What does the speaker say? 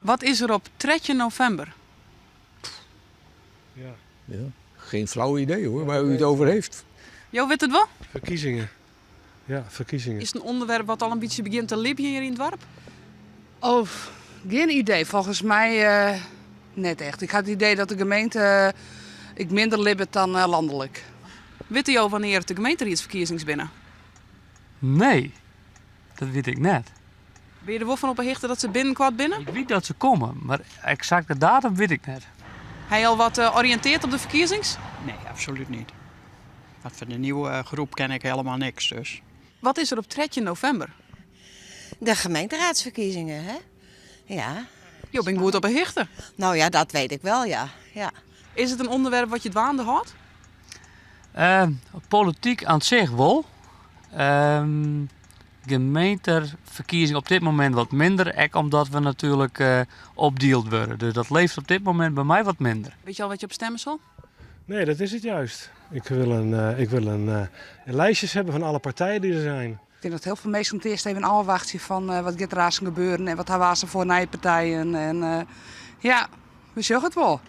Wat is der op 13 novimber? Ja. Ja, geen flauw idee hoor, waar u het over heeft. Jo witte it wol? Ferkiezingen. Ja, ferkiezingen. Is it in ûnderwerp wat al in bytsje begjint te libjen hjir yn it doarp? Oh, gjin idee. Folgens my net echt. Ik ha it idee dat de gemeente ek minder libbet dan lanlik. Witte jo wannear't de gemeenteriedsferkiezings binne? Nee, dat wit ik net. Binne je der wol fan op 'e hichte dat se binnenkoart binne? Ik wit dat se komme, mar eksakte datum wit ik net. Ha je al wat oriïntearre op de ferkiezings? Nee, absoluut niet. Want van de nieuwe groep ken ik helemaal niks, dus. Wat is der op 13 novimber? De gemeenteraadsverkiezingen, hè? Ja. Jo binne goed op 'e hichte. Nou ja, dat weet ik wel, ja. Ja. Is it in ûnderwerp wat je dwaande hâldt? Polityk oan sich wol. Gemeenteferkiezing op dit momint wat minder, ek omdat we natuerlik opdield wurde. Dus dat leeft op dit momint by my wat minder. Witte je al wat je op stimme sil? Nee, dat is het juist. Ik wil een lijstjes hebben van alle partijen die er zijn. Ik tink dat hiel folle minsken it earst even ôfwachtsje fan wat giet der aanst gebeuren en wat hawwe se foar nije partijen. En ja, we sjogge it wol.